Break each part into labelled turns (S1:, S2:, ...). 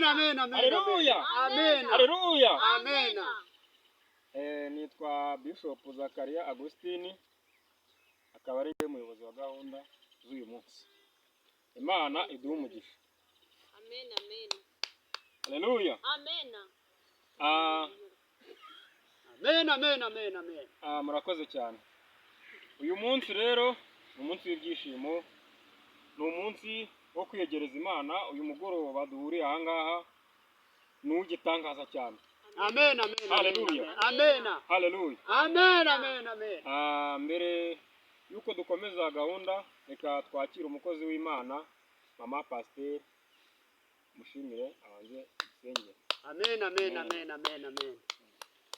S1: amen, amen.
S2: Haleluya.
S1: Amen.
S2: Haleluya.
S1: Amen.
S2: Nitwa Bishop Zakaria Agustini, akaba ari we muyobozi wa gahunda z'uyu munsi. Imana iduhe umugisha.
S3: Amen, amen.
S2: Haleluya.
S3: Amen.
S1: Amen, amen, amen, amen.
S2: Murakoze cyane. Uyu munsi rero ni umunsi w'ibyishimo, ni umunsi wo kwiyegereza Imana. Uyu mugoroba duhuriye aha ngaha ni uw'igitangaza cyane.
S1: Amen, amen.
S2: Hallelujah.
S1: Amen.
S2: Haleluya.
S1: Amen, amen, amen.
S2: Mbere y'uko dukomeza gahunda, reka twakire umukozi w'Imana, Mama Pasiteri, mushimire abanze dusengere.
S1: Amen, amen, amen, amen, amen.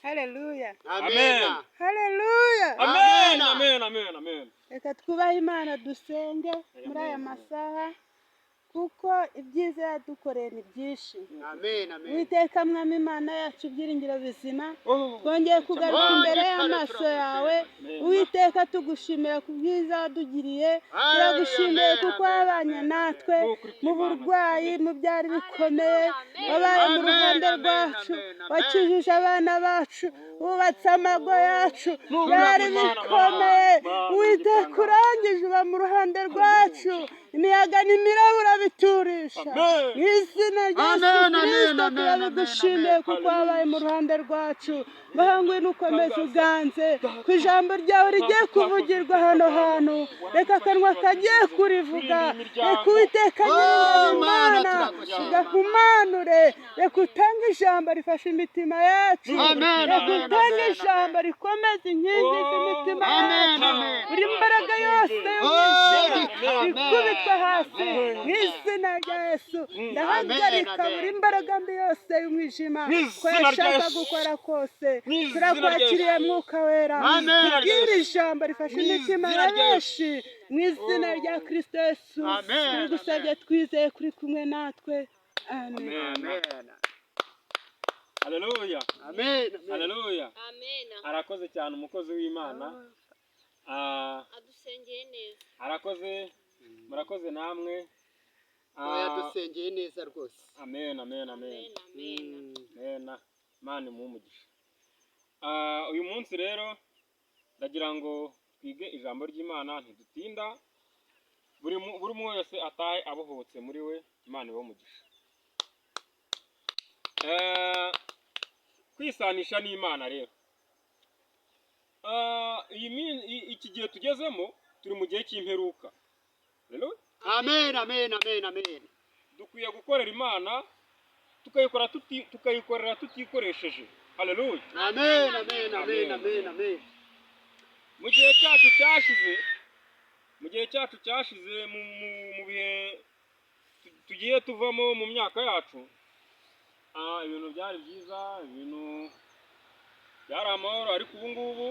S4: Haleluya.
S1: Amen.
S4: Haleluya.
S2: Amen.
S1: Amen.
S2: Amen, amen, amen.
S4: Reka twubahe Imana, dusenge muri aya masaha, kuko ibyiza yadukoreye ni byinshi.
S1: Amen, amen.
S4: Uwiteka Mwami Imana yacu, byiringiro bizima, twongeye kugaruka imbere y'amaso yawe, Uwiteka, tugushimira ku bwiza wadugiriye. Turagushimiye kuko wabanye natwe mu burwayi, mu byari bikomeye wabaye mu ruhande rwacu, wakijije abana bacu, wubatse amago yacu. Byari bikomeye, Uwiteka, urangije uba mu ruhande rwacu, imiyaga n'imirabura biturisha.
S2: Amen.
S4: Mu izina rya Yesu
S1: Amen, amen,
S4: Kirisito,
S1: amen,
S4: turabigushimiye kuko wabaye mu ruhande rwacu. Ngaho ngwino ukomeze uganze ku ijambo ryawe rigiye kuvugirwa hano hantu. Reka akanwa kagiye kurivuga, reka Uwiteka
S1: Oh,
S4: Nyiringabo
S1: Mana,
S4: Imana
S1: turagushima.
S4: ugahumanure. Reka utange ijambo rifasha imitima yacu.
S1: Amen,
S4: Reka
S1: amen,
S4: utange
S1: amen,
S4: ijambo rikomeza inkingi z'imitima
S1: Amen,
S4: yacu.
S1: amen.
S4: Buri mbaraga yose y'umwijima
S1: Oh,
S4: ikubitwa hasi mu izina rya Yesu. Ndahagarika
S1: Amen,
S4: buri mbaraga mbi yose y'umwijima
S2: Mu
S4: ko
S2: izina rya
S4: yashaka
S2: Yesu.
S4: gukora kose.
S2: Mu izina rya
S4: Turakwakiriye, Mwuka Wera.
S1: Amen.
S4: Tubwire ijambo rifasha
S2: Mu
S4: imitima
S2: izina
S4: ya
S2: rya Yesu.
S4: benshi, mu izina rya Kirisito Yesu.
S1: Amen.
S4: Tubigusabye twizeye kuri kumwe natwe. Amen.
S2: Amen.
S1: Amen.
S2: Haleluya.
S1: Amen. Amen.
S2: Haleluya.
S3: Amen.
S2: Arakoze cyane umukozi w'Imana.
S3: Adusengeye neza.
S2: Arakoze, murakoze namwe.
S1: Yadusengeye neza rwose.
S2: Amen, amen, amen.
S3: Amen, amen.
S2: Amen. Imana imuhe umugisha. Uyu munsi rero ndagira ngo twige ijambo ry'Imana, ntidutinda. Buri umwe wese atahe abohotse muri we. Imana ibahe umugisha. Kwisanisha n'Imana rero, iki gihe tugezemo, turi mu gihe cy'imperuka rero.
S1: Amen, amen, amen, amen.
S2: Dukwiye gukorera Imana, tukayikorera tutikoresheje. Haleluya.
S1: Amen, amen, amen, amen, amen.
S2: Mu gihe cyacu cyashize, mu gihe cyacu cyashize, mu bihe tugiye tuvamo mu myaka yacu, ibintu byari byiza, ibintu byari amahoro. Ariko ubu ngubu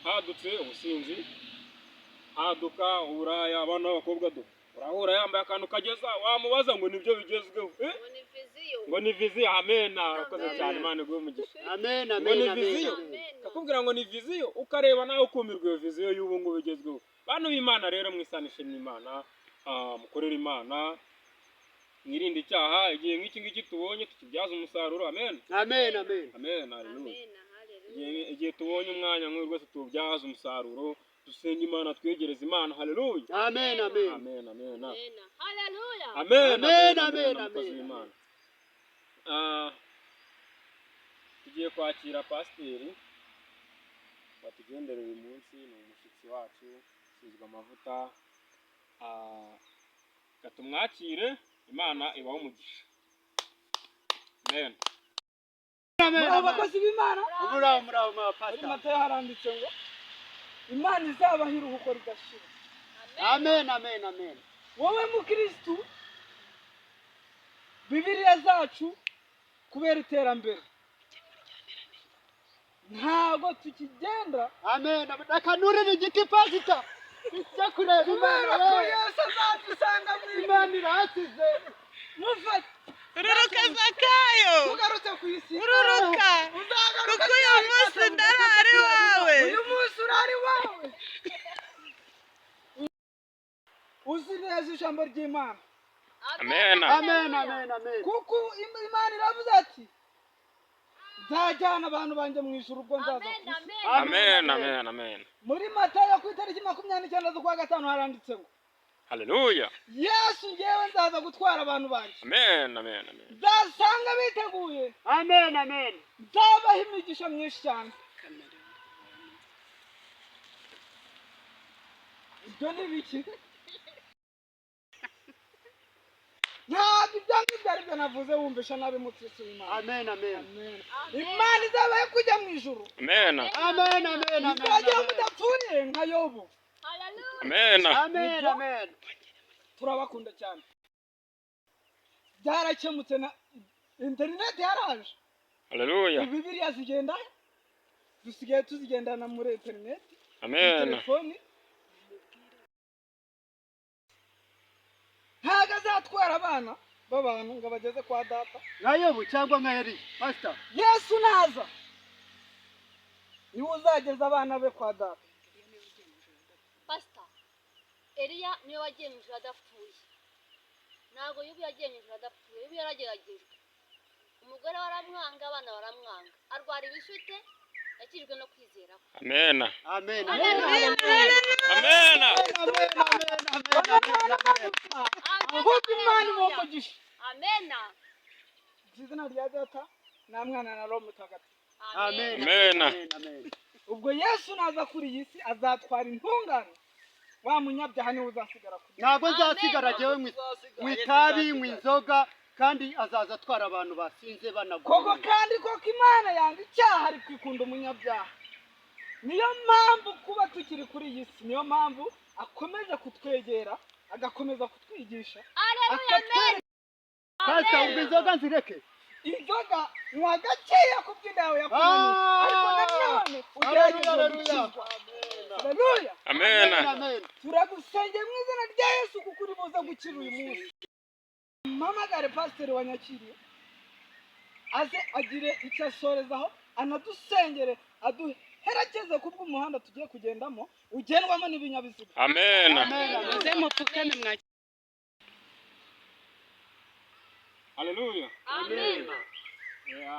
S2: hadutse ubusinzi, haduka uburaya. Abana b'abakobwa do urahura yambaye akantu kageza, wamubaza ngo nibyo bigezweho, eh?
S3: Ngo ni vision.
S2: Ngo ni vision. Amen, urakoze cyane, Imana iguhe umugisha.
S1: Amen.
S2: Ngo
S1: Amen.
S2: ni
S1: Amen.
S2: vision.
S1: Amen.
S2: Kakubwira ngo ni vision, ukareba nawe ukumirwa iyo vision y'ubu ngubu igezweho. Bantu b'Imana rero, mwisanishe n'Imana, mukorere Imana, mwirinde icyaha. Igihe nk'iki ngiki tubonye, tukibyaza umusaruro. Amen.
S1: Amen, amen.
S2: Amen, haleluya.
S3: Amen, haleluya.
S2: Igihe tubonye umwanya nk'uyu rwose, tuwubyaze umusaruro, dusenga Imana, twegereze Imana. Haleluya.
S1: Amen, amen.
S2: Amen, amen.
S3: Amen, haleluya.
S2: Amen.
S1: Amen,
S2: amen.
S1: Amen,
S2: Umukozi
S1: amen.
S2: w'Imana. Tugiye kwakira pasiteri watugendera uyu munsi, ni umushyitsi wacu usizwe amavuta. Reka tumwakire. Imana ibahe umugisha. Amen.
S1: Amen.
S5: Muri abakozi b'Imana.
S1: Muraho, muraho, mwa
S5: Muri
S1: pastor.
S5: Matayo haranditse ngo Imana izabaha iruhuko ridashira.
S1: Amen, amen, amen.
S5: Wowe mukirisitu, Bibiliya zacu, kubera iterambere ntabwo tukigenda.
S1: Amen. Reka nurire igiti, pastor. Bijya kureba
S5: Kubera
S1: Imana.
S5: ko
S1: We.
S5: Yesu azadusanga mu ijuru.
S1: Imana irasize.
S5: Mufate.
S4: Ururuka, Zakayo.
S5: Tugarutse ku isi.
S4: Ururuka.
S5: Uzagaruka
S4: Kuko uyu
S5: ryari?
S4: munsi ndarara iwawe.
S5: Uyu munsi urara iwawe. Uzi neza ijambo ry'Imana.
S2: Amen.
S1: Amen, amen, amen.
S5: Kuko Imana iravuze ati nzajyana abantu banjye mu ijuru ubwo nzaza ku
S3: Amen.
S5: isi.
S3: Amen.
S2: Amen. Amen. Amen.
S5: Muri Matayo ku itariki 29 z'ukwa gatanu haranditse ngo
S2: Haleluya.
S5: Yesu ngewe nzaza gutwara abantu banjye.
S2: Amen. Amen. Amen.
S5: Nzasanga biteguye.
S1: Amen, amen.
S5: Nzabaha imigisha myinshi cyane. Ibyo ni biki? Ntabwo ibyo ngibyo ari byo navuze, wumvisha nabi mukristo w'Imana.
S1: Amen, amen.
S5: Amen. Imana izabahe kujya mu ijuru.
S2: Amen.
S1: Amen, amen, amen.
S5: Izajya mudapfuye nka Yobu.
S3: Hallelujah.
S2: Amen.
S1: Amen, amen.
S5: Turabakunda cyane. Byarakemutse na interineti yaraje.
S2: Haleluya.
S5: Bibiliya zigenda, dusigaye tuzigendana muri interineti, muri
S2: Amen.
S5: telefoni. Ntabwo azatwara abana b'abantu ngo abageze kwa data.
S1: Nka Yobu cyangwa nka Eliya, pastor.
S5: Yesu naza niwe uzageza abana be kwa data.
S3: Pastor, Eliya niwe wagiye mu ijuru adapfuye. Ntabwo Yobu yagiye mu ijuru adapfuye. Yobu yarageragejwe. Umugore we aramwanga, abana baramwanga. Arwara ibishute, yakijwe no kwizera kwe.
S2: Amen.
S1: Amen.
S3: Amen.
S2: Amen.
S1: Amen, amen, amen, amen, amen.
S5: Ahubwo Imana imuha umugisha.
S3: Amen.
S5: Mu izina rya data nta mwana na Roho Mutagatifu.
S1: Amen.
S2: Amen.
S1: Amen, amen.
S5: Ubwo Yesu naza kuri iyi si azatwara intungane, wa munyabyaha niwe uzasigara kuri iyi.
S1: Ntabwo nzasigara jyewe mu itabi, mu inzoga, kandi azaza atwara abantu basinze
S5: Koko
S1: banaguye.
S5: kandi koko Imana yanga icyaha ariko ikunda umunyabyaha. Niyo mpamvu kuba tukiri kuri iyi si, niyo mpamvu akomeje kutwegera, agakomeza kutwigisha,
S3: Hallelujah.
S5: akatwereka.
S1: Pastor, ubwo inzoga nzireke.
S5: Inzoga nywa gakeya ku bw'inda yawe yakunaniye, ariko nanone ugerageze
S1: Haleluya.
S5: gukizwa. Haleluya.
S2: Amen.
S1: Amen.
S5: Turagusengeye mu izina rya Yesu kuko uri buze gukira uyu munsi. Mpamagare pasiteri wanyakiriye aze agire icyo asorezaho, anadusengere, aduherekeze kubw'umuhanda tugiye kugendamo ugendwamo n'ibinyabiziga.
S2: Amen.
S4: Muze mupfukame mwakire.
S2: Haleluya.
S3: Amen.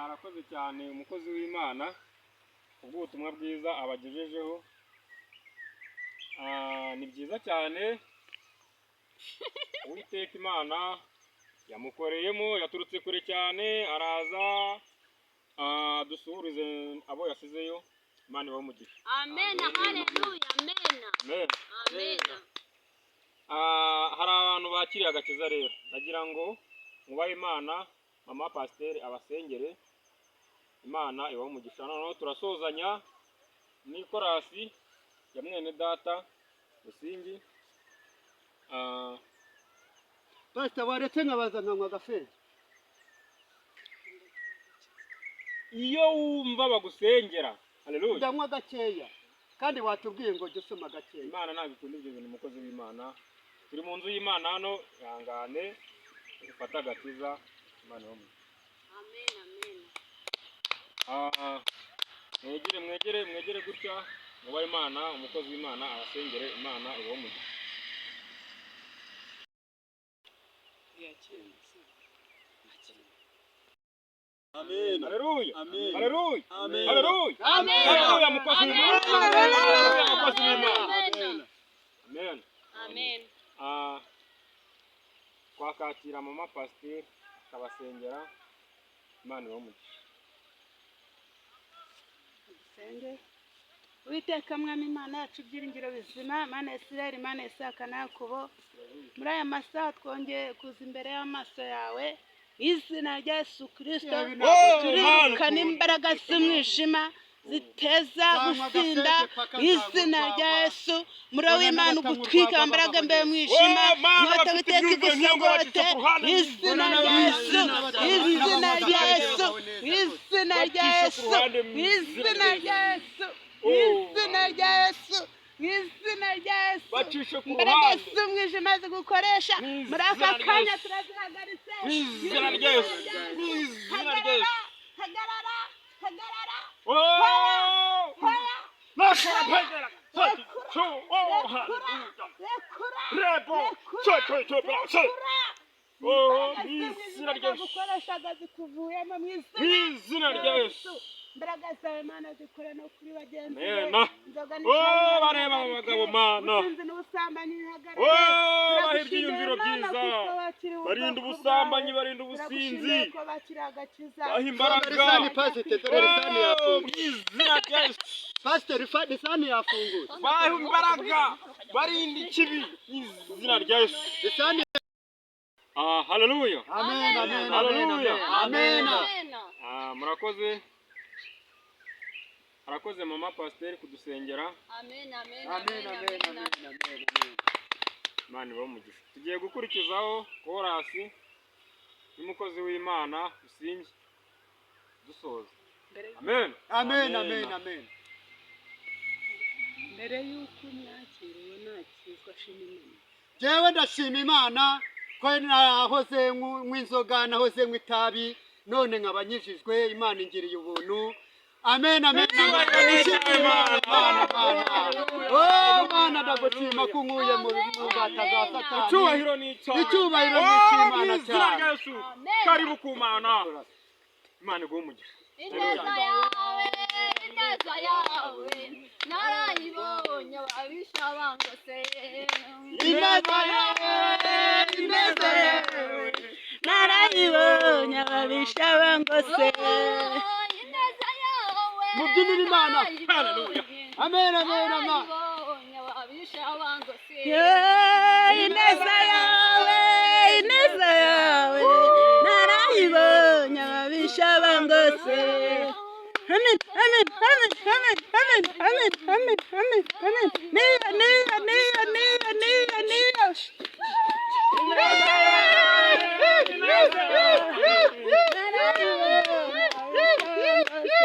S2: Arakoze cyane umukozi w'Imana kubw'ubutumwa bwiza abagejejeho. Ni byiza cyane. Uwiteka Imana yamukoreyemo, yaturutse kure cyane araza dusuhurize abo yasizeyo. Imana ibahe umugisha.
S3: Amen. Hallelujah. Amen.
S2: Amen.
S3: Amen.
S2: Hari abantu bakiriye agakiza rero, nagira ngo mwubahe Imana, mama pasiteri abasengere, Imana ibahe umugisha. Noneho turasozanya n'ikorasi ya mwene data Busingi.
S1: Pastor, waretse nkabaza nkanywa agaferi.
S2: Iyo wumva bagusengera, haleluya.
S1: Ndanywa gakeya. Kandi watubwiye ngo jya usoma gakeya.
S2: Imana ntabwo ikunda ibyo bintu, umukozi w'Imana. Turi mu nzu y'Imana hano, ihangane ufate agakiza. Imana ibahe umugisha.
S3: Amen. Amen.
S2: Mwegere, mwegere, mwegere gutya, mwubahe Imana, umukozi w'Imana abasengere, Imana ibahe umugisha.
S6: Amen.
S2: Haleluya.
S6: Amen.
S2: Haleluya.
S6: Amen.
S2: Haleluya.
S3: Amen.
S2: Haleluya, mukozi w'Imana. Haleluya, mukozi w'Imana.
S3: Amen.
S2: Amen.
S3: Amen.
S2: Twakakira mama pasiteri akabasengera, Imana ibahe umugisha.
S4: Dusenge. Uwiteka Mwami Imana yacu, ibyiringiro bizima, Mana ya Isirayeli, Mana ya Isaka na Yakobo, muri aya masaha twongeye kuza imbere y'amaso yawe mu izina rya Yesu Kirisito. Turirukana imbaraga z'umwijima ziteza gusinda mu izina rya Yesu. Umuriro w'Imana ugutwika mbaraga mbe y'umwijima, inkota witeka igusogote mu izina rya Yesu, mu izina rya Yesu, mu izina rya Yesu, mu izina rya Yesu, mu izina rya Yesu, mu izina rya Yesu.
S2: Bacishe ku
S4: Imbaraga
S2: ruhande.
S4: z'umwijima zigukoresha
S2: Mu
S4: muri aka
S2: izina rya
S4: kanya
S2: Yesu.
S4: turazihagaritse.
S2: Mu izina rya Yesu. Mu izina rya Yesu.
S4: Hagarara, hagarara,
S2: Oh!
S4: hoya,
S2: Nakora pegera. So, oh,
S4: rekura,
S2: hallelujah.
S4: rekura,
S2: Rebo.
S4: rekura,
S2: So, so, so, so.
S4: rekura.
S2: Oh,
S4: Imbaraga
S2: mu
S4: zo mu
S2: izina
S4: izina
S2: rya Yesu.
S4: gukoreshaga zikuvuyemo mu
S2: Mu
S4: izina
S2: izina rya Yesu.
S4: Imbaraga zawe, Mana, zikore no kuri bagenzi be.
S2: Amena.
S4: Inzoga
S2: Oh,
S4: n'itabi
S2: bareba aba
S4: bihagarike.
S2: bagabo, Mana.
S4: Ubusinzi n'ubusambanyi bihagarike.
S2: Oh, baha
S4: Turagushimiye,
S2: ibyiyumviro
S4: Mana,
S2: byiza.
S4: kuko bakiriye
S2: Barinda
S4: ubwoko
S2: ubusambanyi,
S4: bwawe.
S2: barinda ubusinzi.
S4: Turagushimiye ko bakiriye agakiza.
S2: Baha imbaraga.
S1: Lisani, pasiteri, dore lisani
S2: Oh,
S1: yafunguye.
S2: mu izina rya Yesu.
S1: Pasiteri, lisani yafunguye.
S2: Baha imbaraga, barinda ikibi mu izina rya Yesu.
S1: Lisani.
S2: Ah, haleluya.
S1: Amen, amen, amen.
S2: Haleluya.
S1: Amen.
S3: Amen.
S2: Ah, murakoze. Arakoze mama pasiteri kudusengera.
S3: Amen, amen,
S1: Amen, amen, amen, amen, amen.
S2: Imana ibahe umugisha. Tugiye gukurikizaho korasi y'umukozi w'Imana Businge, dusoza. Amen.
S1: Amen, amen, amen.
S4: Mbere y'uko umwakiriwe nakizwa, ashima Imana.
S1: Jewe ndashima Imana ko nahoze nywa inzoga, nahoze nywa itabi, none nkaba nkijijwe. Imana ingiriye ubuntu. Amen, amen, amen. Ndashima Imana, Mana, Mana. Oh, Mana, ndagushima ko unkuye mu mbata za Satani.
S2: Icyubahiro ni icyawe.
S1: Icyubahiro ni
S2: Oh,
S1: icy'Imana
S2: mu izina
S1: cyane.
S2: rya Yesu.
S3: Amen.
S2: Karibu ku Mana. Imana iguhe umugisha.
S3: Ineza yawe, ineza yawe, narayibonye ababisha bangose.
S1: Ineza yawe, ineza yawe,
S4: Narayibonye ababisha bangose.
S3: Oh, ineza yawe,
S1: Mubyinire Imana.
S3: narayibonye.
S1: Amen, amen, amen.
S3: Narayibonye ababisha bangose.
S4: Yeee, ineza yawe, ineza yawe, narayibonye ababisha bangose. Amen, amen, amen, amen, amen, amen, amen, amen, amen. Niyo, niyo, niyo, niyo, niyo, niyo.
S2: Ineza yawe, ineza yawe.
S4: Narayibonye ababisha bangose.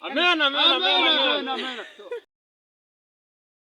S2: Amen, amen, amen,
S1: Amen,
S2: amen.
S1: amen, amen.